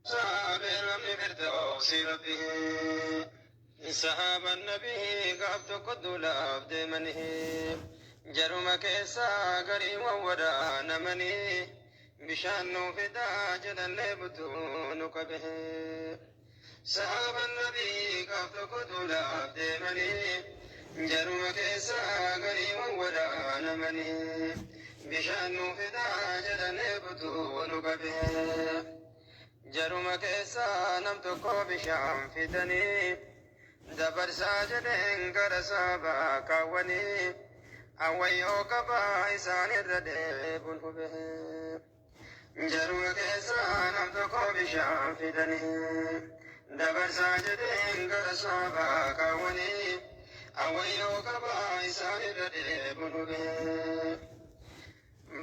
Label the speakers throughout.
Speaker 1: Beellamni firdawsi rabbii sahaaban nabii gaaf tokko duulaaf deemanii jaruma keessaa garii wawwaraanamanii bishaan nuu fidaa jedhannee butuu nu qabe. Sahaaban nabii gaaf tokko duulaaf deemanii jaruma keessaa garii wawwaraanamanii bishaan nuu fidaa jedhannee butuu nu qabe. Jaruma keessaa nam tokko bishaan fidanii dabarsaa jedheen gara saabaa kaawwanii awwayyoo qabaa isaanirra deebuun hube. Jaruma keessaa nam tokko bishaan fidanii dabarsaa jedheen gara saabaa kaawwanii awwayyoo qabaa isaanirra deebuun hube.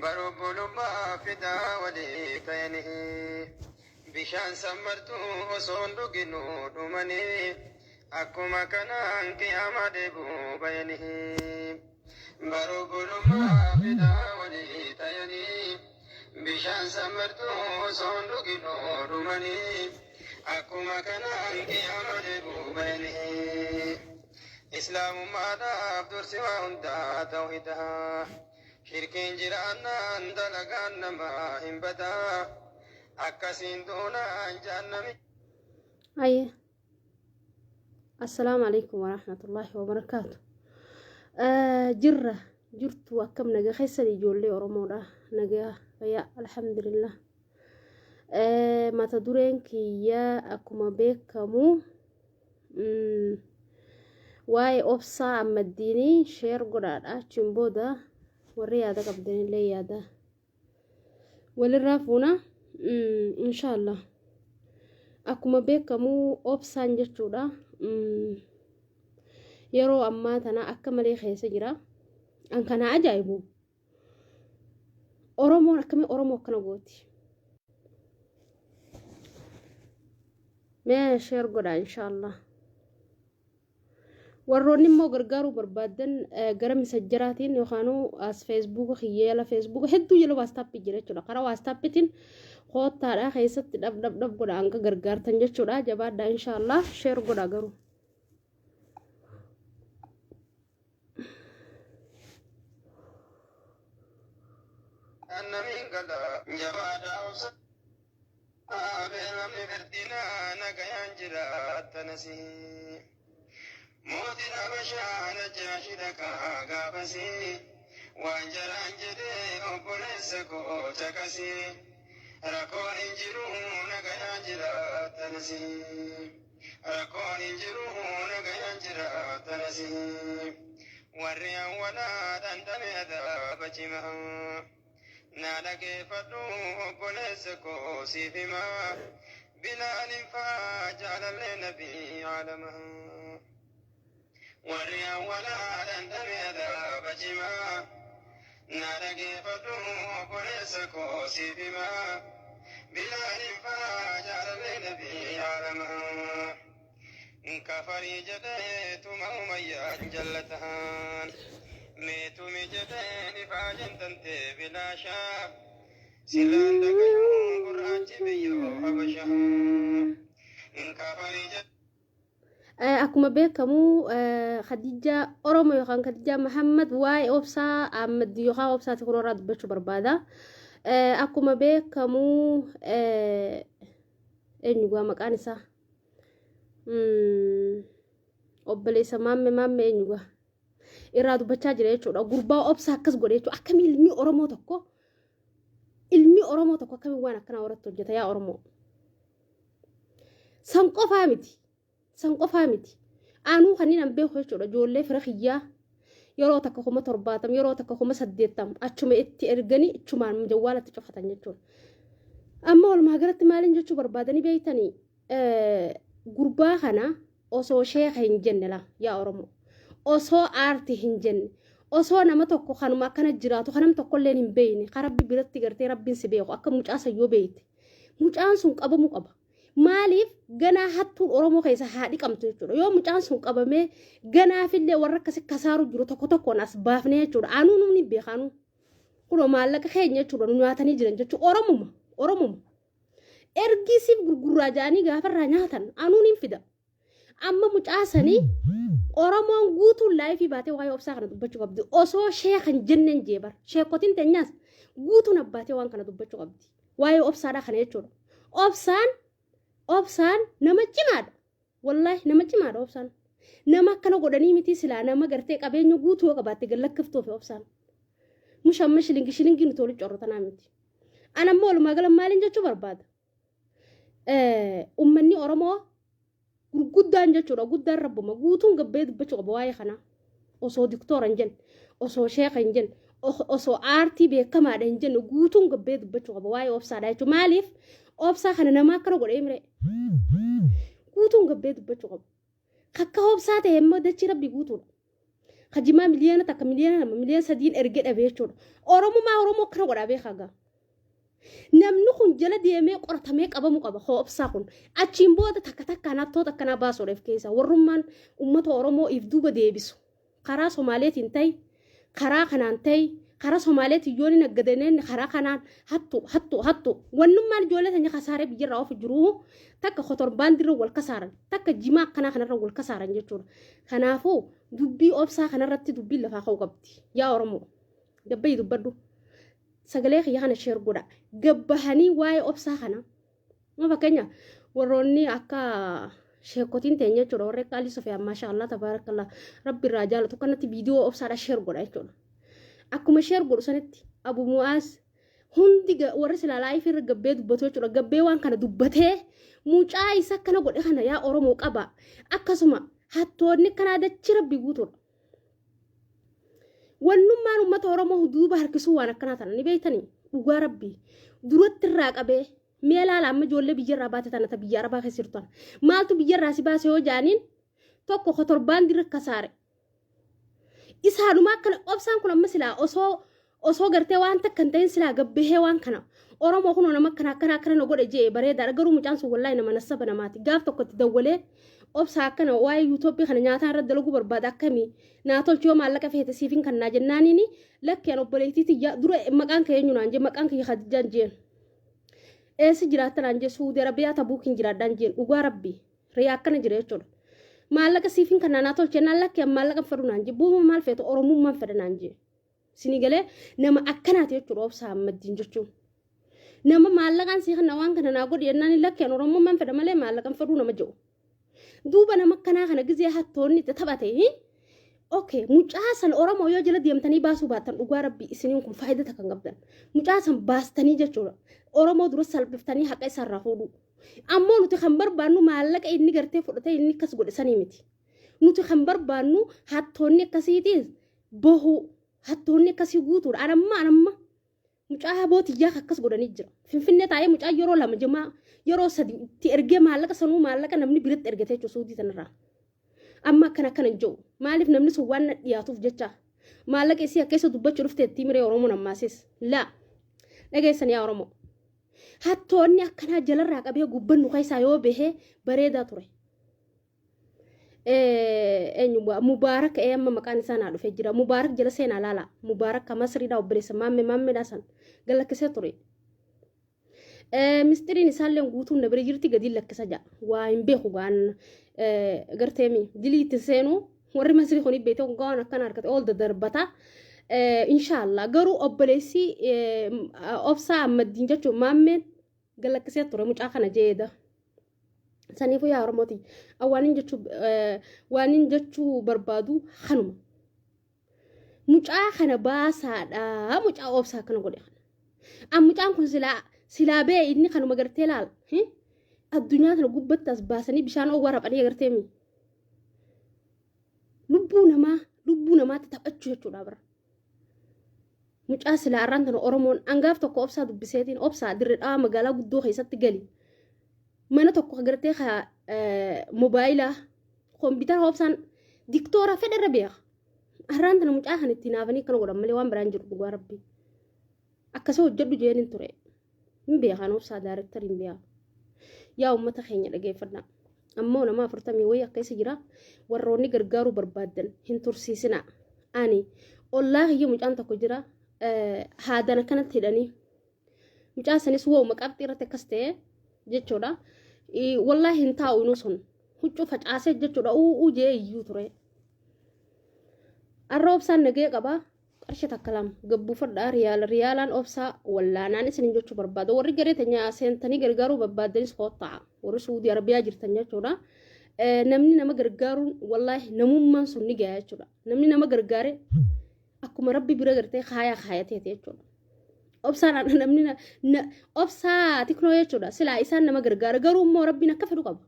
Speaker 1: Barobbolummaa fidaa walii ta'anii bishaan sammartuu osoo hin dhuginu dhumanii akkuma kanaan qiyaamaa deebuu bayanii. Barobbolummaa fidaa walii ta'anii bishaan sammartuu osoo hin dhuginu dhumanii akkuma kanaan qiyaamaa deebuu bayanii. Islaamummaadhaaf dursi waa hundaa tawhidaa. Shirkiin jiraannaan dalagaan namaa hin badaa. Akkasiin duunaan jahannami.
Speaker 2: Aye. Assalaamu alaikum warahmatullahi wabarakaatu. Jirra jirtu akkam nagaa keessan ijoollee Oromoodha. Nagaa fayyaa alhamdulillah. Mata dureen kiyya akkuma beekamu waa'ee obsaa ammaddiinii sheer godhaadha. Achiin booda warri yaada qabdanillee yaada walirraa fuuna inshaallah. Akkuma beekamu obsaan jechuudha. Yeroo ammaa tana akka malee keessa jira. An kana ajaa'ibu. Oromoon akkamii Oromoo akkana gooti. Mee sheer godhaa inshaallah. Warroonni immoo gargaaruu barbaaddan gara misajjaraatiin yookaan as feesbuuka kiyya jala feesbuuka hedduu jala waastaappii jira jechuudha. Karaa waastaappiitiin koottaadhaa keessatti dhab dhab dhab godha hanga gargaartan jechuudha. Jabaadhaa inshaallah sheer godhaa garuu.
Speaker 1: Jahannamiin gala jabaadhaa obsa beellamni firdinaa nagayaan jiraatanasi. Mootiin Habashaa Najjaashi dhaqaa gaafasi waan jaraan jedhee obboleessa koo caqasi. Rakkoon hin jiru nagayaan jiraatanasi. Rakkoon hin jiru nagayaan jiraatanasi. Warri awwalaa dhandhame adaaba cimaa. Na dhageeffadhu obboleessa koo siif himaa. Bilaalin faa jaalallee nabii aalamaa. Warri awwalaa dhandhame adaaba cimaa. Na dhageeffadhu obboleessa koo siif himaa. Bilaalin faa jaalallee nabii aalamaa. Kafarii jedhee tuma umayyaan jallataan. Meetumi jedheen ifaajen tantee bilaashaa. Sirraan dhagayuu gurraachi biyyoo habashaa. Kafarii jedhee.
Speaker 2: Akkuma beekamu Khadijaa Oromoo yookaan Khadijaa Mahammad waa'ee obsaa Ahmad yookaan obsaati kun irraa dubbachuu barbaada. Akkuma beekamu eenyu gaa maqaan isaa obboleessa maamme maamme eenyu gaa irraa dubbachaa jira jechuudha. Gurbaa obsaa akkas godhe jechuudha. Akkamii ilmi Oromoo tokko ilmi Oromoo tokko akkamiin waan akkanaa irratti hojjeta yaa Oromoo. San qofaa miti. San qofaa miti. Anuu kanneen an beeku jechuudha. Ijoollee fira kiyyaa yeroo takka 70,000 yeroo takka 80,000 achuma itti erganii achumaan jawwaalatti cufatan jechuudha. Amma walumaa galatti maaliin jechuu barbaadanii beektanii gurbaa kana osoo sheeka hin jenne laa yaa Oromoo. Osoo aarti hin jenne osoo nama tokko kanuma akkana jiraatu kanam tokkolleen hin beekne kan rabbi biratti gartee rabbiin si beeku akka mucaa san yoo beekte mucaan sun qabamuu qaba. Maaliif ganaa hattuun Oromoo keessa haa dhiqamtu jechuudha. Yoo mucaan sun qabamee ganaafillee warra akkasi kasaaru jiru tokko tokkoon as baafnee jechuudha. Anuu numni beeka anuu. Kunoo maallaqa keenya jechuudha nu nyaatanii jiran jechuudha. Oromuma. Oromuma. Ergii siif gurgurraa ja'anii gaafarraa nyaatan anuun hin fida. Amma mucaa sanii Oromoon guutuun laayifii baatee waa'ee obsaa kana dubbachuu qabdi. Osoo sheeka hin jenneen jee bar. Sheekotiin teenyaas guutuun abbaatee waan kana dubbachuu qabdi. Waa'ee obsaadhaa kana jechuudha. Obsaan obsaan nama cimaadha. Wallaahi nama cimaadha obsaan. Nama akkana godhanii miti silaa nama gartee qabeenya guutuu yoo qabaatte gad lakkiftuufi obsaan. Mush amma shilingi shilingii nuti walitti corro tanaa miti. Ana ammoo walumaa gala maaliin jechuu barbaada? Ummanni Oromoo gurguddaan jechuudha guddaan rabbuma guutuun gabbee dubbachuu qaba waa'ee kanaa. Osoo diktoora hin jenne, osoo sheeka hin jenne, osoo aartii beekamaadha hin jenne guutuun gabbee dubbachuu qaba waa'ee obsaadha jechuudha. Maaliif obsaa kana namaa akkana godhee miree? Guutuun gabbee dubbachuu qaba. Kakka obsaa ta'e immoo dachii rabbii guutuudha. Kajimaa 1,000,000 2,000,000 3,000,000 erge dhabe jechuudha. Oromummaa Oromoo akkana godhaa beekaa gaa. Namni kun jala deemee qoratamee qabamu qaba obsaa kun. Achiin booda takka takkaan hattoota akkanaa baasuudhaaf keessa warrummaan uummata Oromoo if duuba deebisu. Karaa Somaaleetiin ta'e, karaa kanaan ta'e, karaa Somaaleetiin yoo ni naggadaneen karaa kanaan hattu hattu hattu. Wannummaan ijoollee teenya kasaaree biyyarraa ofu jiru takka kotorbaandirra wal kasaaran takka jimaa akkanaa kanarra wal kasaaran jechuudha. Kanaafuu dubbii obsaa kanarratti dubbiin lafaa ka'uu qabdi. Yaa Oromoo gabbayyi dubbadhu. Sagalee kiyya kana share godha. Gabbahanii waa'ee obsaa kana. Amma fakkeenya warroonni akka sheekotiin teenya jechuudha. Warri akka Alii Sufiyaan maashaa Allah tabaarakallah rabbi irraa jaalatu kanatti viidiyoo obsaadha share godha jechuudha. Akkuma share godhu sanitti Abu Mu'aaz hundi warri silaa laayifii irra gabbee dubbatu jechuudha. Gabbee waan kana dubbatee mucaa isa akkana godhe kana yaa Oromoo qaba. Akkasuma hattoonni kanaa dachii rabbi guutuudha. Wannummaan uummata Oromoo duuba harkisuu waan akkanaa tana ni beektanii dhugaa rabbii duratti irraa qabee mee ilaala amma ijoollee biyyarraa baate tana ta biyya arabaa keessa jirtu tana maaltu biyyarraa si baase yoo jaaniin tokko ko torbaan dirra kasaare isaanuma akkana obsaan kun amma silaa osoo osoo gartee waan takka hin ta'in silaa gabbahee waan kana Oromoo kunoo nama akkana akkana akkana na godhe je'e bareedaadha garuu mucaan sun wallaahi nama nassaba namaati gaaf tokko itti dawwalee obsaa akkana waa'ee yuutoopii kana nyaataa irra dalaguu barbaada akkamii naa tolchi yoo maallaqa feete siifin kannaa jennaaniini lakki an obboleettii tiyya dura maqaan kee eenyu naan jee maqaan kiyya Khadijaan jeen eessa jiraatta naan jee Suudi Arabiyaa Tabuukiin jiraadhaan jeen dhugaa rabbii riyaa akkana jira jechuudha. Maallaqa siifin kannaa naa tolchi jennaan lakki an maallaqa hin fedhu naan jee bu'uma maal feetu Oromummaan fedha naan jee. Isinii galee nama akkanaati jechuudha obsa Ahmaddiin jechuun. Nama maallaqaan sii kana waan kana naa godhi jennaan hin lakki an Oromummaan fedha malee maallaqan fedhuu nama jedhu. Duuba nama akkanaa kana gizee hattoonni itti taphate Okay, mucaa san Oromoo yoo jala deemtanii baasuu baattan dhugaa rabbii isiniin kun faayidaa takka hin qabdan. Mucaa san baastanii jechuudha. Oromoo dura salphiftanii haqa isaarraa fuudhuu. Ammoo nuti kan barbaannu maallaqa inni gartee fudhatee inni akkas godhe sanii miti. Nuti kan barbaannu hattoonni akkasiitiis bohuu hattoonni akkasii guutuudha. Anamma anamma mucaa haboo tiyyaa akkas godhanii jira. Finfinnee taa'ee mucaa yeroo lama jimaa yeroo sadi itti ergee maallaqa sanuu maallaqa namni biratti ergate jechuudha suudii tanarraa. Amma akkana akkana hin jiru. Maaliif namni sun waan na dhiyaatuuf jecha maallaqa isii akka isa dubbachuu dhufte itti miree Oromoon ammaasis. Laa dhageessan yaa Oromoo. Hattoonni akkanaa jalarraa qabee gubbannu keessaa yoo bahee bareedaa ture. Eenyu Mubaarak ee amma maqaan isaa naa dhufee jira. Mubaarak jala seenaa laala. Mubaarak ka Masriidha obboleessa maamme maammeedha san galakkisee ture. Mistiriin isaallee guutuun na bira jirti gadi lakkisa ja'a. Waa hin beeku gaan garteemi dilii itti seenuu warri Masrii kun beekte waan akkana harkate ol daddarbata. Inshaallah garuu obboleessi obsaa Ahmaddiin jechuun maammeen galakkisee ture mucaa kana jeeda. Saniifuu yaa Oromooti waanin jechuu barbaadu kanuma. Mucaa kana baasaadha mucaa obsaa kana godhe kana. An mucaan kun silaa silaa bee inni kanuma gartee laal. Addunyaa kana gubbatti as baasanii bishaan oowwaa raphanii agartee mi. Lubbuu namaa lubbuu namaatti taphachuu jechuudha bara. Mucaa silaa arraan tana Oromoon angaaf tokko obsaa dubbiseetiin obsaa dirre dhawaa magaalaa guddoo keessatti gali. Mana tokko agartee ka mobaayilaa kompiitara obsaan diktoora fedherra beeka. Arraan tana mucaa kan itti naafanii akkana godhan malee waan biraan jiru dhugaa rabbii. Akkasii hojjedhu jeen ture. Hin beekan obsaa daarektari hin beeka. Yaa uummata keenya dhageeffadhaa. Ammoo nama afurtamii wayii akka isa jira warroonni gargaaruu barbaaddan hin tursiisinaa. Ani ollaa kiyya mucaan tokko jira haadan akkanatti hidhanii mucaa sanis wooma qabxii irratti akkas ta'e jechuudha. Wallaahi hin taa'u inuu sun huccuu facaasee jechuudha u'uu jee iyyuu ture. Arra obsaan nagee qaba. Qarshii takka lama gabbuufadhaa riyaala riyaalaan obsaa wallaanaan isin jechuu barbaada. Warri garee teenya seentanii gargaaruu barbaaddanis koottaa. Warri Suudii Arabiyaa jirtan jechuudha. Namni nama gargaaruun wallaahi namummaan sun ni gaya jechuudha. Namni nama gargaare akkuma rabbi bira gartee kaayaa kaayateeti jechuudha. Obsaan namni obsaa tiknoo jechuudha. Silaa isaan nama gargaara garuu immoo rabbiin akka fedhu qaba.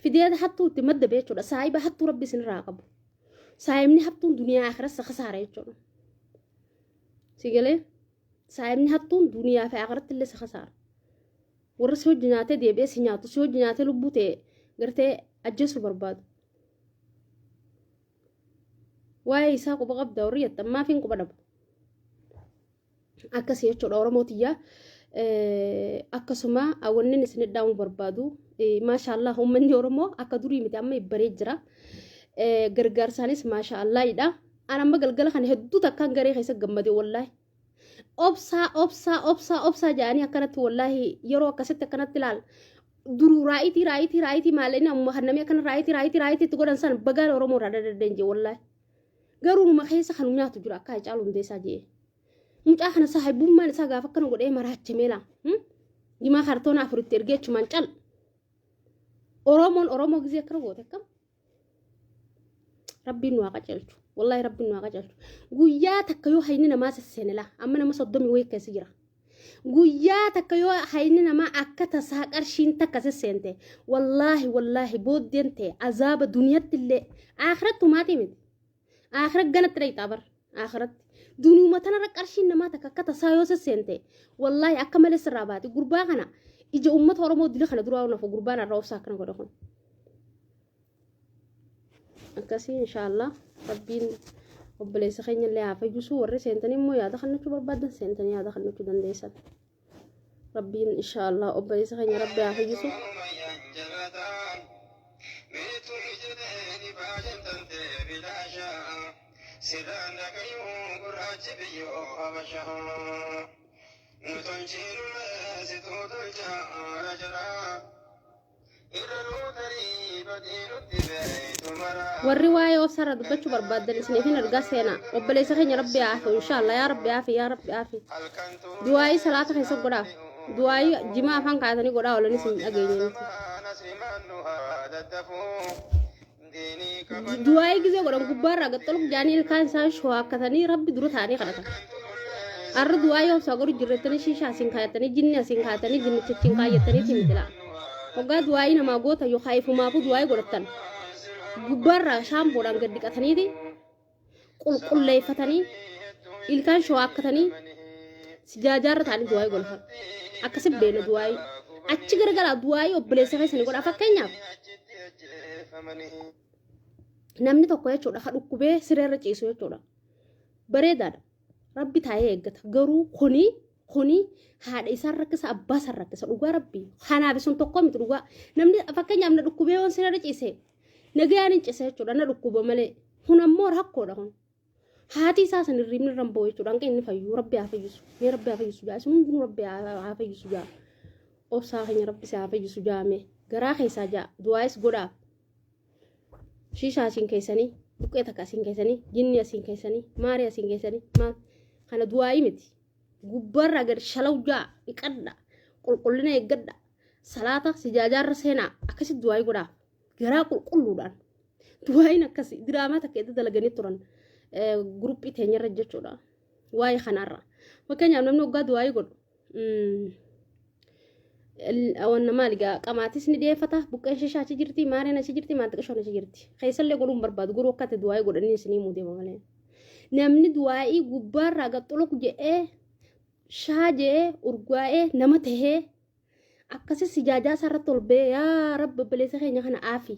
Speaker 2: Fidee hattuu itti maddabe jechuudha. Saahiba hattuu rabbi isinirraa qabu. Saahibni hattuun duniyaa akhiras kasaara jechuudha. Si galee saahibni hattuun duniyaa fi akhiratti illee si kasaara. Warra si hojii nyaatee deebi'ee si nyaatu si hojii nyaatee lubbuu ta'e gartee ajjeesuu barbaadu. Waa'ee isaa quba qabda warri jettan maafiin quba dhabu. Akkasii jechuudha Oromoo tiyyaa. Akkasuma wanni isin dhaamuu barbaadu maashaallah uummanni Oromoo akka durii miti amma baree jira. Gargaarsaanis maashaallaahidha. An amma galgala kana hedduu takkaan garee keessa gammade wallaahi. Obsaa obsaa obsaa obsaa jedhanii akkanatti wallaahi yeroo akkasitti akkanatti ilaal. Duruu raayitii raayitii raayitii maal inni amma kan namni akkana raayitii raayitii raayitii itti godhan san bagaan Oromoo irraa dadadeen jee wallaahi. Garuu numa keessa kan nyaatu jira akka Haacaaluu Hundeessaa jee. Mucaa kana saahibummaan isaa gaafa akkana godhee maraache meelaa. Jimaa kaartoona afuritti ergee achumaan cal. Oromoon Oromoo gizee akkana goote akkam? Rabbiin nu haa qajeelchu. Wallaahi rabbiin nu haa qajeelchu. Guyyaa takka yoo hayni namaa sesseene laa amma nama soddomii wayii keessa jira. Guyyaa takka yoo hayni namaa akka tasaa qarshiin takka sesseente wallaahi wallaahi booddeen ta'e azaaba duniyatti illee akhiratti humaatii miti. Akhira ganatti dhayxaa bar akhiratti. Duniyuma tanarra qarshiin namaa takka akka tasaa yoo sesseente wallaahi akka malee sirraa baati. Gurbaa kana ija uummata Oromoo dila kana duraa nafu gurbaan irraa obsaa akkana godhe kun. Akkasii inshaallah rabbiin obboleessa keenya illee haa fayyisu warri seentanii immoo yaada kennachuu barbaadan seentanii yaada kennachuu dandeessan. Rabbiin inshaallah obboleessa keenya rabbi haa fayyisu. Warri waa'ee obsarra dubbachuu barbaaddan isiniif hin ergaa seenaa. Obboleessa keenya rabbi haa afu inshaallah yaa rabbi aafi yaa rabbi aafi. Du'aayii salaata keessa godhaaf. Du'aayii jimaa afaan kaayatanii godhaa oolanis hin dhageenye nuti. Du'aayii gizee godhan gubbaarraa gaxxaluuf jaanii ilkaan isaan showaakkatanii rabbi dura taa'anii kadhatan. Arra du'aayii obsaa godhu jirrettanii shiishaa asiin kaayattanii jinni asiin kaayattanii jinnicha achiin kaayattanii miti laa. Hoggaa du'aayii namaa goota yookaan ifumaafuu du'aayii godhattan gubbaarraa shaampoodhaan gad dhiqataniiti qulqulleeffatanii ilkaan showaakkatanii sijaajaarra ta'anii du'aayii godhatan. Akkasi beena du'aayii. Achi garagalaa du'aayii obboleessa keessanii godhaa fakkeenyaaf namni tokko jechuudha ka dhukkubee sireerra ciisu jechuudha. Bareedaadha. Rabbi taa'ee eeggata. Garuu kuni kuni haadha isaan rakkisa abbaa isaan rakkisa dhugaa rabbi. Kanaaf sun tokko miti dhugaa. Namni fakkeenyaaf na dhukkubee yoon sireerra ciise nagayaan hin ciise jechuudha na dhukkuba malee. Kun ammoo rakkoodha kun. Haati isaa san hirriibni irra hin ba'u jechuudha. Hanqa inni fayyu rabbi haa fayyisu. Mee rabbi haa fayyisu jaa. Isin hundinuu rabbi haa fayyisu jaa. Obsaa keenya rabbi si haa fayyisu jaa mee. Garaa keessaa jaa. Du'aayis godhaaf. Shiishaa asiin keessanii, buqqee takka asiin keessanii, jinni asiin keessanii, maarii asiin keessanii, maal kana du'aayii miti. Gubbaarraa gad shalaw jaa dhiqadha. Qulqullina eeggadha. Salaata sijaajaarra seenaa akkasitti du'aayii godhaaf. Garaa qulqulluudhaan. Du'aayiin akkasi diraamaa takka itti dalaganii turan guruppii teenyarra jechuudha. Waa'ee kanarra. Fakkeenyaaf namni waggaa du'aayii godhu wanna maali gaa qamaatis ni dhiyeeffata buqqeen shishaa achi jirti maareen achi jirti maal xiqishoon achi jirti keessallee godhuu hin barbaadu garuu akka itti du'aayii godhanii isinii himuu deema malee. Namni du'aayii gubbaarraa gaxxuluq jedhee shaa jedhee urgaa'ee nama tahee Akkasi sijaajaa isaa irratti ol ba'ee yaa rabbi obboleessa keenya kana aafi.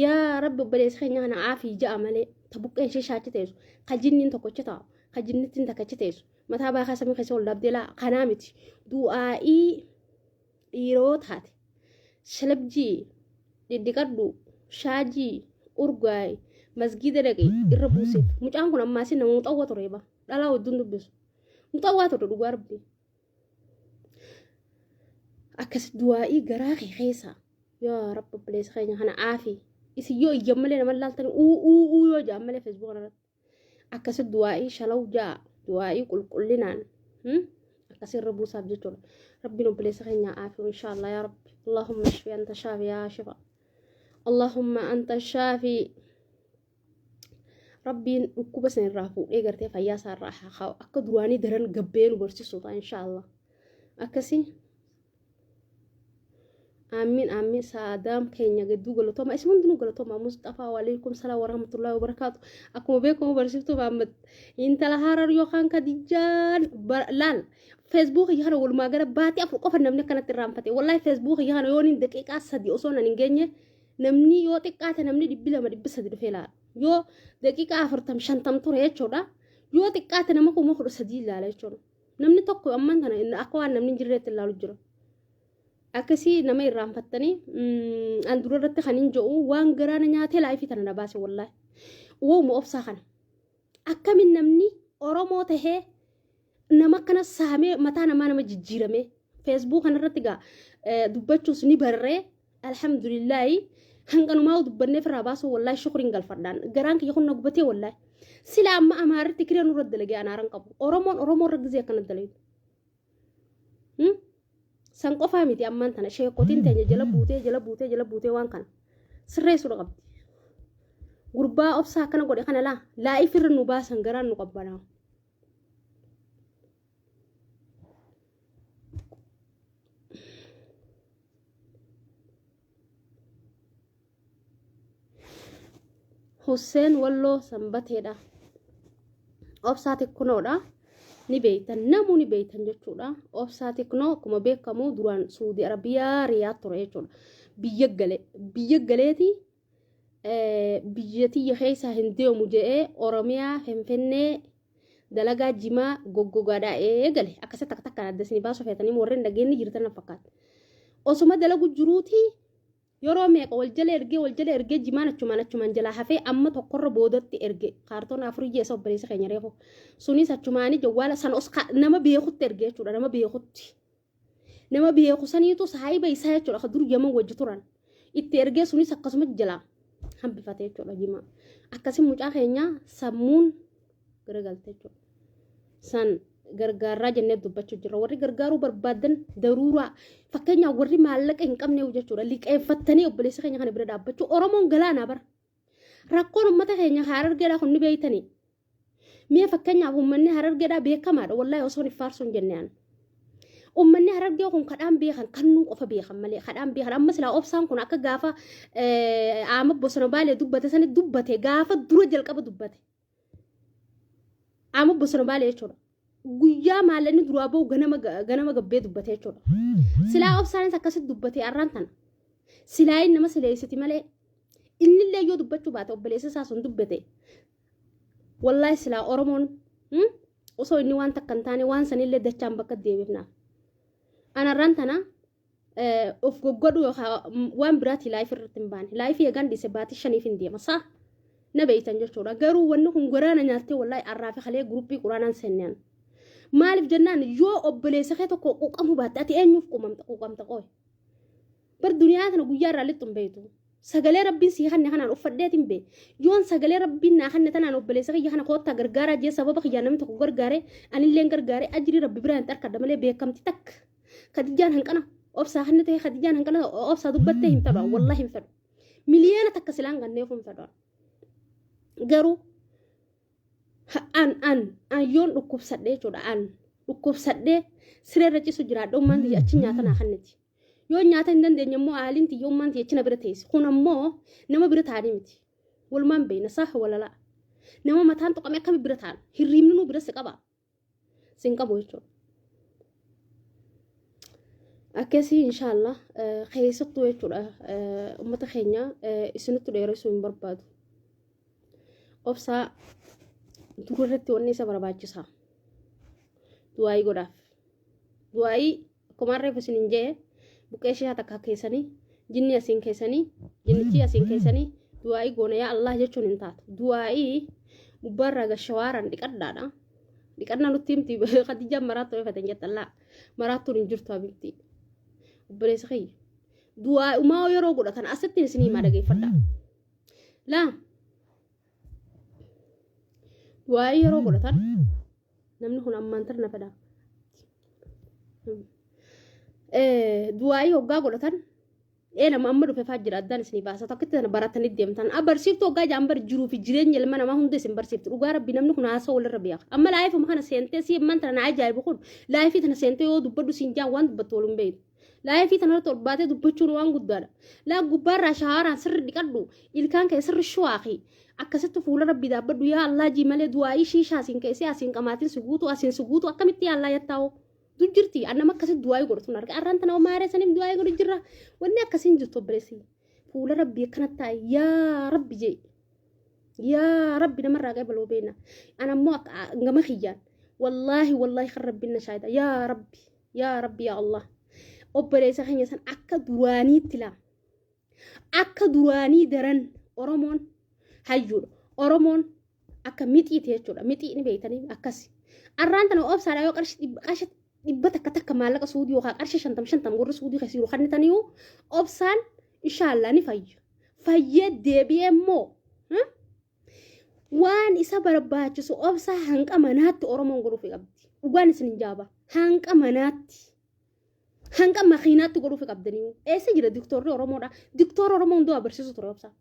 Speaker 2: Yaa rabbi obboleessa keenya kana aafi ja'a malee ta buqqeen ishee shaachi teessu ka jinniin tokko achi taa'u ka jinnittiin takka achi teessu mataa baakaa samii keessa ol dhaabdee laa kanaa miti du'aa'ii dhiiroo taate shalabjii dhidhiqadhu shaajii urgaa'i masgiida dhaqi irra buuseef mucaan kun ammaasii nama muxawwa ture ba dhalaa wajjin dubbisu muxawwaa ture dhugaa rabbi. Akkas du'aa'ii garaa kee keessa yaa rabbi obboleessa keenya kana aafi isin yoo iyyan malee nama laaltan uu uu uu yoo ja'an malee feesbuuk irratti akkasi du'aa'ii shalaw ja'a du'aa'ii qulqullinaan akkasi irra buusaaf jechuudha. Rabbiin obboleessa keenya aafi inshaallah yaa rabbi. Allahumma shfi anta shaafi yaa shifa. Allahumma anta shaafi. Rabbiin dhukkuba san irraa fuudhee gartee fayyaa isaa irraa haa kaa'u. Akka duraanii daran gabbee nu barsiisu ta'a inshaallah. Akkasii. Aamiin aamiin saadaam keenya gidduu galatooma isin hundinuu galatooma Musxafaa waalaikum salaam warahmatullahi wabarakaatu akkuma beekamu barsiiftuu Muhammad intala harar yookaan Kadijaan laal feesbuukii kana walumaa gara baatii 4 qofa namni akkanatti irraanfate wallaahi feesbuukii kana yoon hin daqiiqaa 3 osoo nan hin geenye namni yoo xiqqaate namni 200 300 dhufee laala yoo daqiiqaa 40 50 ture jechuudha yoo xiqqaate nama 13,000 ilaala jechuudha. Namni tokko ammaan tana akka waan namni hin jirreetti ilaalu jira. Akkasii nama irraanfattanii an dura irratti kan hin jedhu waan garaana nyaatee laayifii tana na baase wallaahi. Uwwuma obsaa kana. Akkamiin namni Oromoo tahee nama akkana saamee mataa namaa nama jijjiiramee feesbuuk kanarratti gaa dubbachuus ni barree Alhamdulillaahi hanqanumaa dubbannee firraa baasuu wallaahi shukriin galfadhaan garaan kiyya kun na gubatee wallaahi sila amma amaarritti kiree nurra dalagee anaaran qabu oromoon oromoo irra gizee akkana dalagu san qofaa miti ammaan tana sheekotiin teenya jala buutee jala buutee jala buutee waan kana sirreessuudha qabdi gurbaa obsaa akkana godhe kana laa laa'if irra nu baasan garaan nu qabbanaa. Husseen Walloo Sanbateedha. Obsaa Tikkunoodha. Ni beektan namuu ni beektan jechuudha. Obsaa Tikkunoo akkuma beekamu duraan Suudi Arabiyaa Riyaad ture jechuudha. Biyya gale biyya galeeti biyya tiyya keessaa hin deemu jedhee Oromiyaa Finfinnee dalagaa jimaa goggogaadhaa eegale akkasa takka takkaan adda isinii baasuu feetanii warreen dhageenni jirtan na fakkaata. Osuma dalagu jiruutii yeroo meeqa wal jala ergee wal jala ergee jimaan achumaan achumaan jalaa hafee amma tokkorra boodatti erge kaartoon afurii jeessa obboleessa keenya reefu sunis achumaanii jawwaala san os nama beekutti erge jechuudha nama beekutti. Nama beeku saniitu saahiba isaa jechuudha ka dur yaman wajji turan itti ergee sunis akkasuma jalaa hambifate jechuudha jimaa. Akkasi mucaa keenya sammuun garagalte jechuudha. San gargaarraa jennee dubbachuu jirra. Warri gargaaruu barbaadan daruuraa fakkeenyaaf warri maallaqa hin qabne jechuudha liqeeffattanii obboleessa keenya kana bira dhaabbachuu Oromoon galaanaa bara. Rakkoon uummata keenya harargeedhaa kun ni beeytanii. Mee fakkeenyaaf uummanni harargeedhaa beekamaadha wallaahi osoo hin faarsuu hin jenne an. Uummanni harargee kun kadhaan beekan kannuu qofa beekan malee kadhaan beekan amma silaa obsaan kun akka gaafa aama bosona baalee dubbate sani dubbate gaafa dura jalqaba dubbate. Aama bosona baalee jechuudha. Guyyaa maallaqni duraa bahu ganama ganama gabbee dubbate jechuudha. Silaa obsaanis akkasitti dubbate arraan tana. Silaa inni nama sileessiti malee innillee yoo dubbachuu baate obboleessi isaa sun dubbate. Wallaahi silaa Oromoon osoo inni waan takka hin taane waan sanillee dachaan bakka deebifnaaf. Anarraan tana of goggodhu yookaan waan biraatii laayif irratti hin baane. Laayifii eegaan dhiise baatii shaniif hin deema. Saa na beeytan jechuudha. Garuu wanni kun garaana nyaattee wallaahi arraa fi kalee guruppii quraanaan seenneen. Maaliif jennaan yoo obboleessa kee tokko quuqamuu baatte ati eenyuuf quuqamta quuqamta qooyi. Bar duniyaa tana guyyaa irraa lixxu hin beektu. Sagalee rabbiin sii kanne kanaan uffadheetiin bee. Yoon sagalee rabbiin naa kanne tanaan obboleessa kiyya kana koottaa gargaaraa jee sababa kiyyaan namni tokko gargaare anilleen gargaare ajrii rabbi biraa hin arkadha malee beekamti takka. Kadijaan hanqana obsaa kanne ta'e kadijaan hanqana obsaa dubbattee hin fedhu wallahi hin fedhu. Miliyoona takka silaan kanneef hin fedhu. Garuu an an an yoon dhukkubsadhee jechuudha an dhukkubsadhee siree irra ciisu jiraadha ummaan tiyya achi nyaata naa kanniti. Yoo nyaata hin dandeenye immoo aaliin tiyya ummaan tiyya achi na bira teessi. Kun ammoo nama bira taa'anii miti. Walumaan beeyna saah walalaa. Nama mataan tuqame akkami bira taa'an. Hirriibni nuu bira si qaba. Sin qabu jechuudha. Akkasii inshaallah keessattuu jechuudha uummata keenya isinitti dheeressuu hin barbaadu. Obsaa dura irratti wanni isa barbaachisaa. Du'aayii godhaaf. Du'aayii akkuma reefu isin hin jee buqqee ishee takka keessanii jinni asiin keessanii jinnichi asiin keessanii du'aayii goona yaa Allah jechuun hin taatu. Du'aayii gubbaarraa gashawaaraan dhiqadhaadha. Dhiqannaa nutti himti Khadijaan maraattuu ifatan jetta laa maraattuun hin jirtu habibti. Obboleessa kiyya. Du'aa umaa yeroo godhatan asitti isin himaa dhageeffadha. Laa du'aa yeroo godhatan namni kun ammaan tarna fedha. Du'aa'ii hoggaa godhatan ee nama amma dhufe faa jira addaan isinii baasa takkitti sana baratanii deemtan. A barsiiftu hoggaa jaan bar jiruu fi jireenya ilma namaa hunda isin barsiiftu. Dhugaa rabbi namni kun haasa walirra beeka. Amma laayifuma kana seentee si ammaan tana na ajaa'ibu kun laayifii tana seentee yoo dubbadhu siin jaan waan dubbattu wal hin beektu. Laayifii tana irratti ol baatee dubbachuun waan guddaadha. Laa gubbaarraa shaawaraan sirri dhiqadhu ilkaan kee sirri shuwaaqi akkasitti fuula rabbii dhaabbadhu yaa Allah jii malee du'aa'ii shiishaa asiin keessee asiin qamaatiin si guutu asiin si guutu akkamitti yaa Allah yattaa'oo. Du jirti an nama akkasitti du'aa'ii godhatu arga arraan tana maaree saniif du'aa'ii godhu jirra wanni akkasiin jirtu obboleessi fuula rabbii akkana taa'e yaa rabbi jee yaa rabbi namarraa qabaloo beena an ammoo gama kiyyaan wallaahi wallaahi kan rabbiin na shaahida yaa rabbi yaa rabbi yaa Allah obboleessa keenya san akka duraaniitti laa akka duraanii daran Oromoon hayyuudha Oromoon akka mixiiti jechuudha. Mixii ni beektanii akkasi. Arraan tana obsaadha yoo qarshii dhibba takka takka maallaqa suudii yookaan qarshii shantam shantam warri suudii keessa jiru kannitaniyu obsaan inshaallah ni fayya. Fayyee deebi'ee immoo waan isa barbaachisu obsaa hanqa manaatti Oromoon godhuuf qabdi. Dhugaan isin hin jaaba. Hanqa manaatti. Hanqa makiinaatti godhuuf qabdanii. Eessa jira diktoorri Oromoodha? Diktoora Oromoo hundumaa barsiisu ture obsaa.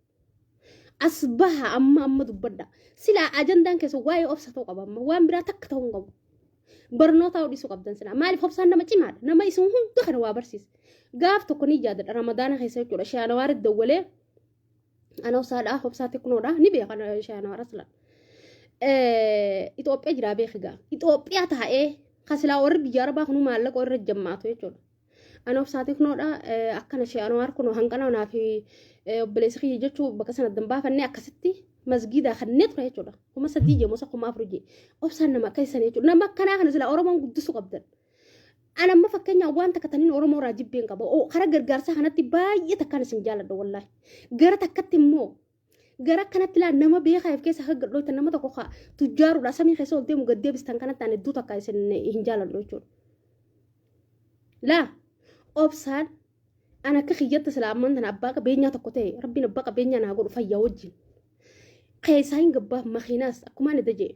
Speaker 2: As baha amma amma dubbadha. Silaa ajandaan keessa waa'ee obsa ta'uu qaba amma waan biraa takka ta'uu hin qabu. Barnoota dhiisuu qabdan silaa. Maaliif obsaan nama cimaadha. Nama isin hunda kana waa barsiisa. Gaaf tokko ni yaadadha Ramadaana keessa jechuudha. Shaanawaari dawwalee ana obsaadha obsaa teknoodha ni beeka shaanawaara silaa. Itoophiyaa jiraa beeki gaa. Itoophiyaa taa'ee kan silaa warri biyya arabaa kunuu maallaqa irra jammaatu jechuudha. Ana obsaa teknoodha akkana ishee Anwaar kun hanqana naa fi obboleessa kiyya jechuu bakka sana addan baafannee akkasitti masgiidaa kannee ture jechuudha. 3000 jee mosa 4000 jee. Obsaan nama akka isaan jechuudha. Nama akkanaa kana silaa Oromoon guddisuu qabdan. Ana amma fakkeenyaaf waan takka taniin Oromoo irraa jibbeen qaba. Karaa gargaarsaa kanatti baay'ee takkaan isin jaaladha wallaahi. Gara takkatti immoo gara kanatti laa nama beekaa if keessa akka gadhooytan nama tokko ka tujjaaruudha samii keessa ol deemu gad deebistan kanatti ani hedduu takka isin hin jaaladhu jechuudha. Laa obsaan an akka kiyyatti sila ammaan tana abbaa qabeenyaa tokko ta'e rabbiin abbaa qabeenyaa naa godhu fayyaa wajjin. Keessaa hin gabbaa makiinaas akkuma ani dajee.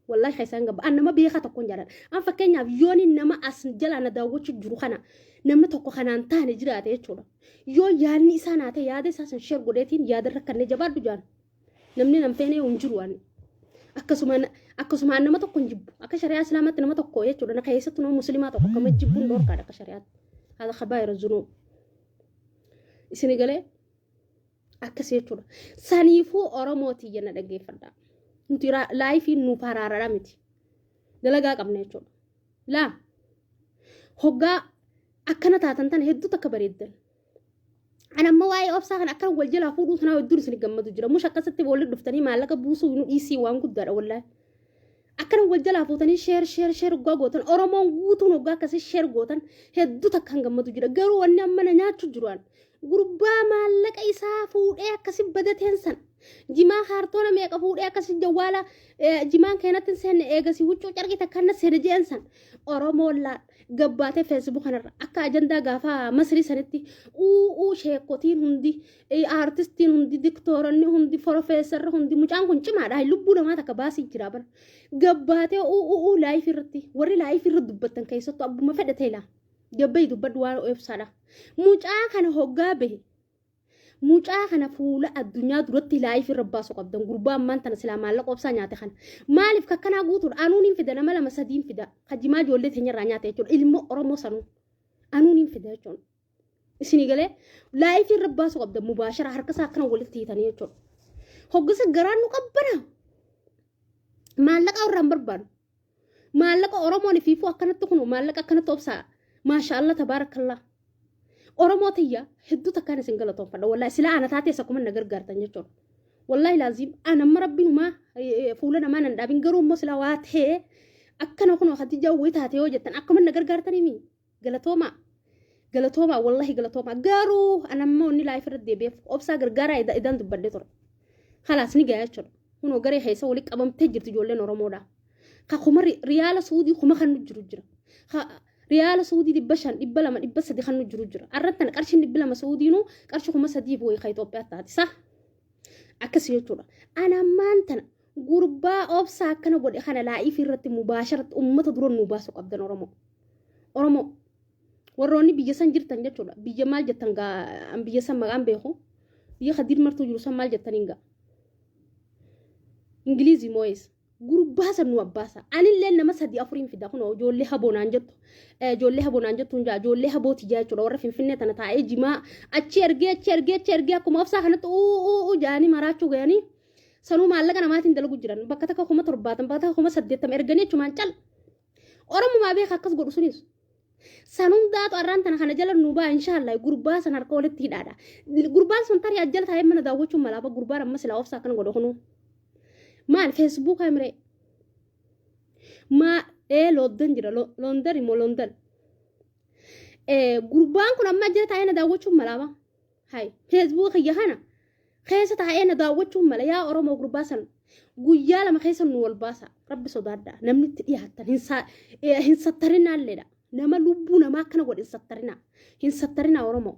Speaker 2: Wallahi keessaa hin gabbaa an nama beekaa tokkoon jaaladha. An fakkeenyaaf yooni nama as jalaa na daawwachuu jiru kana namni tokko kanaan taane jiraate jechuudha. Yoo yaadni isaa naa ta'e yaada isaa san sheer godheetiin yaada rakkannee jabaadhu jaan. Namni nan feene hin jiru ani. Akkasuma akkasuma nama tokko hin jibbu. Akka shari'aa islaamaatti nama tokko jechuudha. Na keessattuu nama musliimaa tokko akkama jibbuun dhorkaadha akka shari'aatti. Haala kabaayira zunuu. Isini galee akkas jechuudha. Saniifuu Oromoo tiyya na dhaggeeffadha. Nuti laayifiin nuuf haraaraadha miti. Dalagaa qabna jechuudha. Laa hoggaa akkana taatan tana hedduu takka bareeddan. Ani amma waa'ee obsaa kana akkana wal jalaa fuudhuu tanaa hedduun isin gammadu jira. Mush akkasitti walitti dhuftanii maallaqa buusuu nu dhiisii waan guddaadha wallaahi. Akkana wal jalaa fuutanii sheer sheer sheer hoggaa gootan Oromoon guutuun hoggaa akkasii sheer gootan hedduu takkaan gammadu jira. Garuu wanni amma na nyaachuu jiru an gurbaa maallaqa isaa fuudhee akkasi badateen san jimaa kaartoona meeqa fuudhee akkasi jawwaala jimaan keenatti hin seenne eegasi huccuu carqii takkaan na seene jeen san Oromoon laa gabbaatee feesbuuk kanarra akka ajandaa gaafa masrii sanitti uuu sheekotiin hundi aartistiin hundi diktooronni hundi forofeessarri hundi mucaan kun cimaadha lubbuu namaa takka baasii jira bara gabbaatee uuu laayif irratti warri laayif irra dubbattan keessattuu abbuma fedhe ta'e laa gabbayi dubbadhu waan ibsaadha mucaa kana hoggaa bahe Mucaa kana fuula addunyaa duratti laayif irra baasu qabdan gurbaa ammaan tana silaa maallaqa obsaa nyaate kana. Maaliif kakkanaa guutuudha anuun hin fida nama lama sadiin fida kajimaa ijoollee teenyarraa nyaate jechuudha ilma Oromoo sanuu anuun hin fida jechuudha. Isinii galee laayif irra baasu qabdan mubaashara harka isaa akkana walitti hiitanii jechuudha. Hoggasa garaan nu qabbana. Maallaqa irraa hin barbaadu. Maallaqa Oromoon ifiifuu akkanatti kunu maallaqa akkanatti obsaa. Maasha Allah tabaarakallah. Oromoo tiyya hedduu takkaan isin galatoonfadha. Wallahi silaa ana taatees akkuma na gargaartan jechuudha. Wallahi laaziim ana amma rabbinumaa fuula namaa nan dhaabin garuu immoo silaa waa ta'ee akkana kunoo Khadijaa wayii taate yoo jettan akkuma na gargaartanii mii galatoomaa. Galatoomaa wallahi galatoomaa garuu ana amma wanni laayif irra deebi'eef obsaa gargaaraa idaan dubbadhee ture. Kalaas ni gaya jechuudha. Kunoo garee keessa walitti qabamtee jirti ijoolleen Oromoodha. Ka kuma riyaala Suudii kuma kan nu jiru jira. Ka Riyaala Suudii 500, 200, 300 kan nu jiru jira. Arran tana qarshiin 200 Suudiinuu qarshii 3000 fi wayii kan Itoophiyaa taati sa. Akkasii jechuudha. Ana ammaan tana gurbaa obsaa akkana godhe kana laa'ifii irratti mubaasharatti uummata dura nu baasu qabdan Oromoo. Oromoo warroonni biyya san jirtan jechuudha. Biyya maal jettan gaa an biyya san maqaan beeku. Biyya kadiir martuu jiru san maal jettaniin gaa. Ingilizii moo'ees. Gurbaa san nu abbaasa. Anillee nama sadii afuriin fida kunoo ijoollee haboo naan jettu. Ijoollee haboo naan jettu hin jaa ijoollee haboo tiyyaa jechuudha warra finfinnee tana taa'ee jimaa achi ergee achi ergee achi ergee akkuma obsaa kanatti uu uu uu jaanii maraachuu gayanii sanuu maallaqa namaatiin dalagu jiran bakka takka 70,000 bakka takka 80,000 erganii achumaan cal. Oromumaa beeka akkas godhu sunis. San hundaatu arraan tana kana jala nu ba'a inshaallah gurbaa san harka walitti hidhaadha. Gurbaan sun tarii ajjala taa'ee mana daawwachuun malaa gurbaan amma silaa obsaa akkana godhe kunuu. Maal feesbuukaa miree? Maa ee London jira London immoo London. Gurbaan kun amma jala taa'ee na daawwachuun malaaba. Hay feesbuuka kiyya kana keessa taa'ee na daawwachuun mala yaa Oromoo gurbaa san guyyaa lama keessa nu wal baasa rabbi sodaadha namni itti dhiyaattan hin sattarinaalleedha nama lubbuu namaa akkana godhe hin sattarinaa hin sattarinaa Oromoo.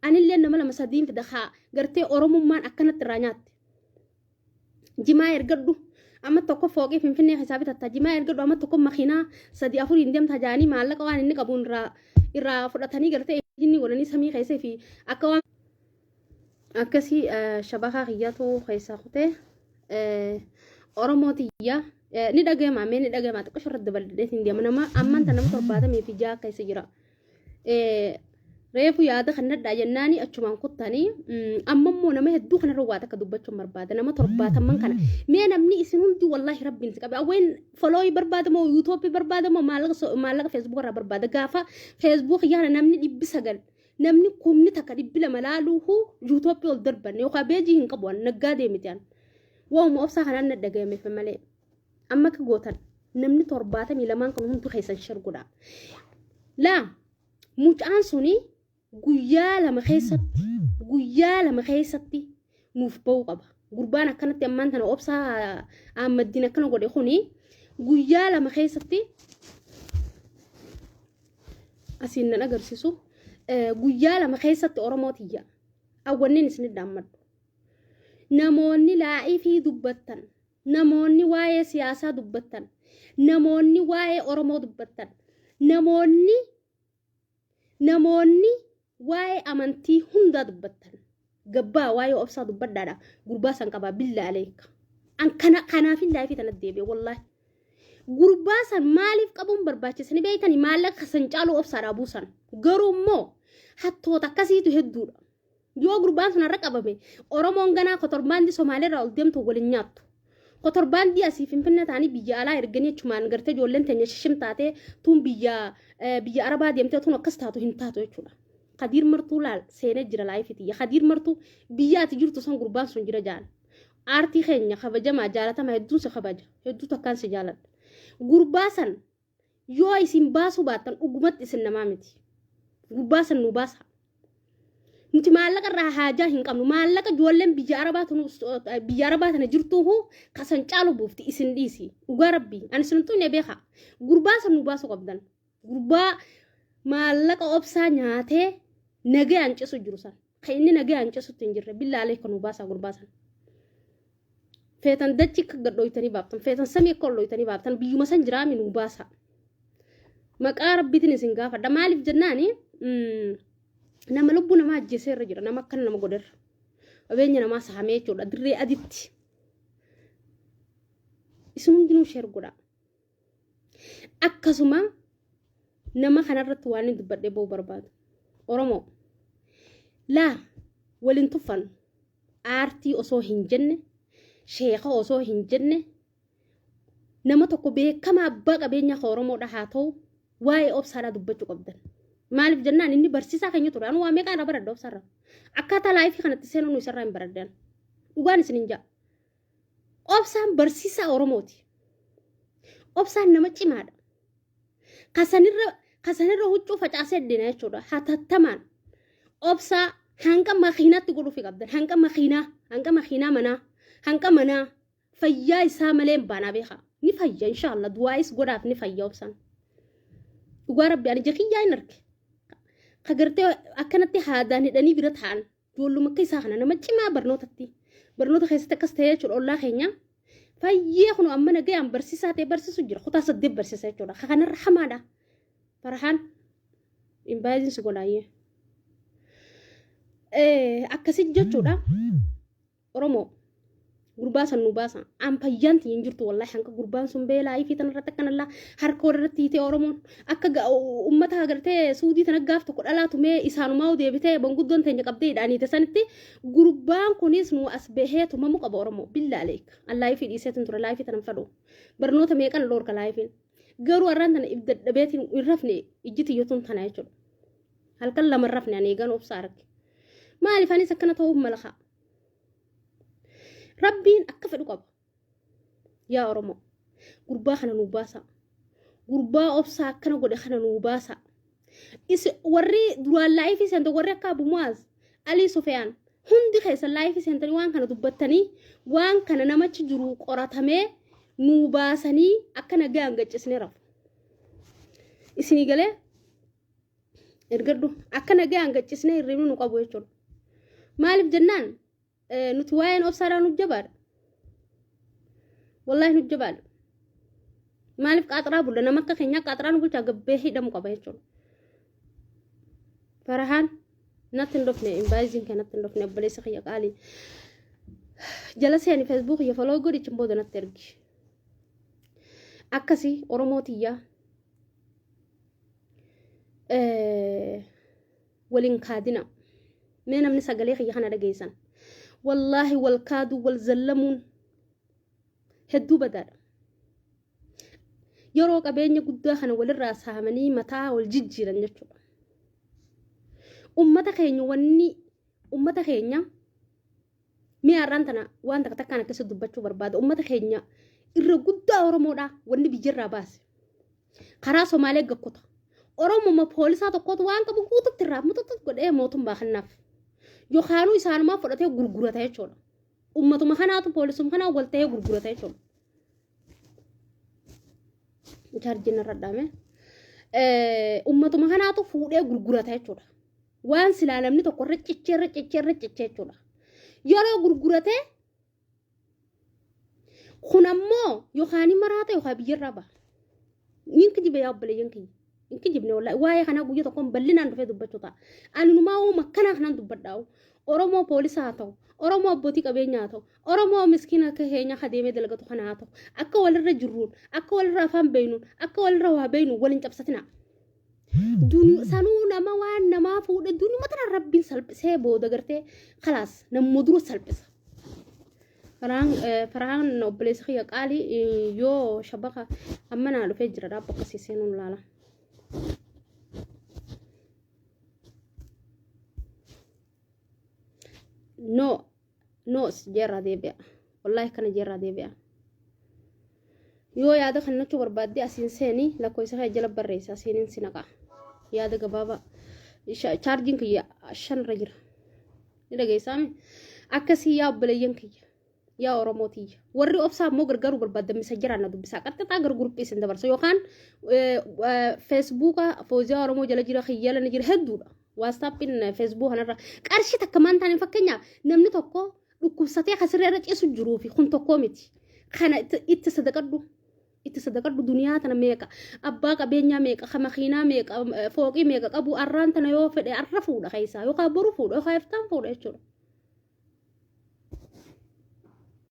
Speaker 2: Anillee nama lama sadiin fida haa gartee Oromummaan akkanatti irraa nyaatte. Jimaa ergadhu amma tokko fooqii Finfinnee keessaa bitatta jimaa ergadhu amma tokko makiinaa sadii afuriin deemta jaanii maallaqa waan inni qabuun irraa irraa fudhatanii gartee inni godhanii samii keessee fi akka waan akkasii shabakaa kiyyatu keessaa kutee Oromoo tiyya ni dhagayama mee ni dhagayama xiqqoo irratti dabaldheetiin deema nama ammaan tan nama 76 keessa jira. Reefu yaada kan nadhaa jennaani achumaan kuttanii amma immoo nama hedduu kanarra waa takka dubbachuun barbaada nama torbaatamman kana mee namni isin hundi wallaahi rabbiin si qabe awween folooyi barbaada moo yuutuubii barbaada moo maallaqa feesbuuk irraa barbaada gaafa feesbuuk yaana namni 900 namni 1000 200 laaluuhu yuutuubii ol darban yookaan beejii hin qabu naggaa deemiti an waa'uma obsaa kanaan na dhagayameef malee amma akka gootan namni 72n kun hundi keessan share godhaa. Laa mucaan suni guyyaa lama keessatti guyyaa lama keessatti nuuf ba'uu qaba. Gurbaan akkanatti ammaan tana obsaa Ahmaddiin akkana godhe kuni guyyaa lama keessatti asiin nan agarsiisu guyyaa lama keessatti Oromoo tiyya awwanneen isin dhaammadhu. Namoonni laa'ifii dubbattan Namoonni waa'ee siyaasaa dubbattan, namoonni waa'ee Oromoo dubbattan, namoonni namoonni waa'ee amantii hundaa dubbattan. Gabbaa waa'ee obsaa dubbadhaadha. Gurbaa san qabaa billaa aleeka. An kana kanaafin laayifii tanatti deebi'e wallaahi. Gurbaa san maaliif qabuun barbaachisa ni beektanii maallaqa san caaluu obsaadhaa buusan. Garuu immoo hattoota akkasiitu hedduudha. Yoo gurbaan sun har'a qabame Oromoon ganaa kotorbaandii Somaaleerraa ol deemtu waliin nyaattu. Kotorbaandii asii Finfinnee ta'anii biyya alaa erganii achumaan gartee ijoolleen teenya shishim taatee tun biyya biyya Arabaa deemtee tun akkas taatu hin taatu jechuudha. Kadiir martuu laal seenee jira laayifiti. Kadiir martuu biyya ati jirtu san gurbaan sun jira jaan. Aartii keenya kabajamaa jaalatamaa hedduun si kabaja. Hedduu takkaan si jaaladha. Gurbaa san Yoo isin baasuu baattan dhugumatti isin namaa miti. Gurbaa san nu baasa. Nuti maallaqa irraa haajaa hin qabnu. Maallaqa ijoolleen biyya Arabaa tunu biyya Arabaa tana jirtuuhu kasan caalu buufti isin dhiisi. Dhugaa rabbii. Ani isin hin xuyne beekaa. Gurbaa san nu baasuu qabdan. Gurbaa maallaqa obsaa nyaatee nagayaan cisu jiru san. Kan inni nagayaan cisutti hin jirre. Billaa aleeka nu baasaa gurbaa san. Feetan dachi akka gad dhooytanii baaftan. Feetan samii akka ol dhooytanii baaftan. Biyyuma san jiraami nuu baasa. Maqaa rabbiitiin isin gaafadha. Maaliif jennaani nama lubbuu namaa ajjeesee irra jira. Nama akkana nama godherra. Qabeenya namaa saamee jechuudha. Dirree aditti. Isin hundinuu sheer godhaa. Akkasuma nama kanarratti waan inni dubbadhee ba'uu barbaadu. Oromoo laa waliin tuffannu aartii osoo hin jenne sheeka osoo hin jenne nama tokko beekamaa abbaa qabeenyaa ka Oromoodha haa ta'u waa'ee obsaadhaa dubbachuu qabdan. Maaliif jennaan inni barsiisaa keenya ture. Anu waa meeqaan irraa baradha obsaarraa. Akkaataa laayifii kanatti seenuu nu isarraa hin baradhan. Dhugaan isin hin ja'a. Obsaan barsiisaa Oromooti. Obsaan nama cimaadha. Kasanirra kasanirra huccuu facaasee dina jechuudha. Hatattamaan obsaa hanga makiinaatti godhuufi qabdan. Hanga makiinaa, hanga makiinaa manaa, hanga manaa fayyaa isaa malee hin baanaa beekaa. Ni fayya inshaallah du'aayis godhaaf ni fayya obsaan. Dhugaa rabbi ani ija kiyyaa hin arge. Ka gartee akkanatti haadaan hidhanii bira taa'an ijoolluma akka isaa kana nama cimaa barnootatti. Barnoota keessatti akkas ta'ee jechuudha ollaa keenya. Fayyee kun amma nagayaan barsiisaa ta'e barsiisu jira. Kutaa saddeet barsiisa jechuudha. Ka kanarra hamaadha. Farhaan inbaayiziin si godhaayyee. Akkasi jechuudha. Oromoo gurbaa san nu baasa. An fayyaan tiyya hin jirtu wallaahi hanqa gurbaan sun beelaa ifii tana irratti akkanallaa harka warra irratti hiitee Oromoon akka ummata agartee suudii tana gaaf tokko dhalaa tumee isaanumaa deebitee manguddoon teenya qabdee hidhaaniite sanitti gurbaan kunis nu as bahee tumamu qaba Oromoo billaa aleek. An laayifii dhiiseetin ture laayifii tana hin fedhu. Barnoota meeqan dhoorka laayifiin. Garuu har'aan tana if dadhabeetiin hin rafne ijji tiyyatuun tana jechuudha. Halkan lama hin rafne ani eegan obsa arge. Maaliif anis akkana ta'uuf mala kaa. Rabbiin akka fedhu qaba. Yaa Oromoo gurbaa kana nuu baasaa. Gurbaa obsaa akkana godhe kana nuu baasaa. Isi warri duraan laayifii seentan warri akka Abu Mu'aaz, Alii Sufiyaan hundi keessan laayifii seentanii waan kana dubbattanii waan kana namachi jiru qoratamee nuu baasanii akka nagaan gaccisnee rafu. Isinii galee ergadhu akka nagaan gaccisnee hirribni nu qabu jechuudha. Maaliif jennaan nuti waa'een obsaadhaa nu jabaadha. Wallaahi nu jabaadha. Maaliif qaaxiraa bulla nama akka keenyaa qaaxiraa nu bulchaa gabbee hidhamu qaba jechuudha. Farahaan natti hin dhufne inbaayiziin kee natti hin dhufne obboleessa kiyya qaalii. Jala seeni feesbuuk kiyya foloo godhichi booda natti ergi. Akkasii Oromoo tiyyaa waliin kaadina. Mee namni sagalee kiyya kana dhageessan. Wallaahi wal kaaduu wal zallamuun hedduu badaadha. Yeroo qabeenya guddaa kana walirraa saamanii mataa wal jijjiiran jechuudha. Ummata keenya wanni ummata keenya mi'a har'aan tana waan takka takkaan akkasii dubbachuu barbaada. Ummata keenya irra guddaa Oromoodha wanni biyyarraa baase. Karaa Somaalee gakkuta. Oromuma poolisaa tokkootu waan qabu guututti irraa mututu godhee mootummaa kanaaf. Yookaanuu isaanumaa fudhatee gurgurata jechuudha. Ummatuma kanaatu poolisuma kanaa wal ta'ee gurgurata jechuudha. Chaarjiin irra dhaame. Ummatuma kanaatu fuudhee gurgurata jechuudha. Waan silaa namni tokko irra cichee irra cichee irra cichee jechuudha. Yeroo gurguratee kun ammoo yookaan maraata yookaan biyyarraa baha. Niin kijibe yaa obboleeyyan kiyya. Hin kijibne wallaahi waa'ee kanaa guyya tokkoon bal'inaan dhufee dubbachuu ta'a. Ani numaa uuma akkanaa kanaan dubbadhaa'u. Oromoo poolisa haa ta'u, Oromoo abbootii qabeenyaa haa ta'u, Oromoo miskiina akka keenyaa ka deemee dalagatu kana haa ta'u. Akka walirra jirruun, akka walirra afaan beeynuun, akka walirra waa beeynuun wal hin cabsatinaa. Sanuu nama waan namaa fuudhe dunuma tana rabbiin salphisee booda gartee kalaas namuma dura salphisa. Farhaan obboleessa kiyya qaalii yoo shabaka amma naa dhufee jira dhaabba akkasii seenuun laala. No no jeerraa deebi'a. Wallaahi kana jeerraa deebi'a. Yoo yaada kennachuu barbaadde asiin seeni lakkoofsa kee jala barreessa asiinin si naqa. Yaada gabaabaa. Chaarjiin kiyya shanirra jira. Ni dhageessaame. Akkasii yaa obboleeyyan kiyya. Yaa Oromoo tiyya. Warri obsaa immoo gargaaruu barbaaddan misajjaraan na dubbisaa. Qaxxixaa gara guruppii isin dabarsa. Yookaan feesbuuka Fooziyaa Oromoo jala jira kiyyala ni jira hedduudha. Waastaappiin feesbuuk kanarra qarshii takka maan taane fakkeenyaaf namni tokko dhukkubsatee kan siree irra ciisu jiruu fi kun tokkoo miti. Kana itti sadaqadhu. Itti sadaqadhu duniyaa tana meeqa abbaa qabeenyaa meeqa ka makiinaa meeqa fooqii meeqa qabu arraan tana yoo fedhe arra fuudha keessaa yookaan boru fuudha yookaan iftaan fuudha jechuudha.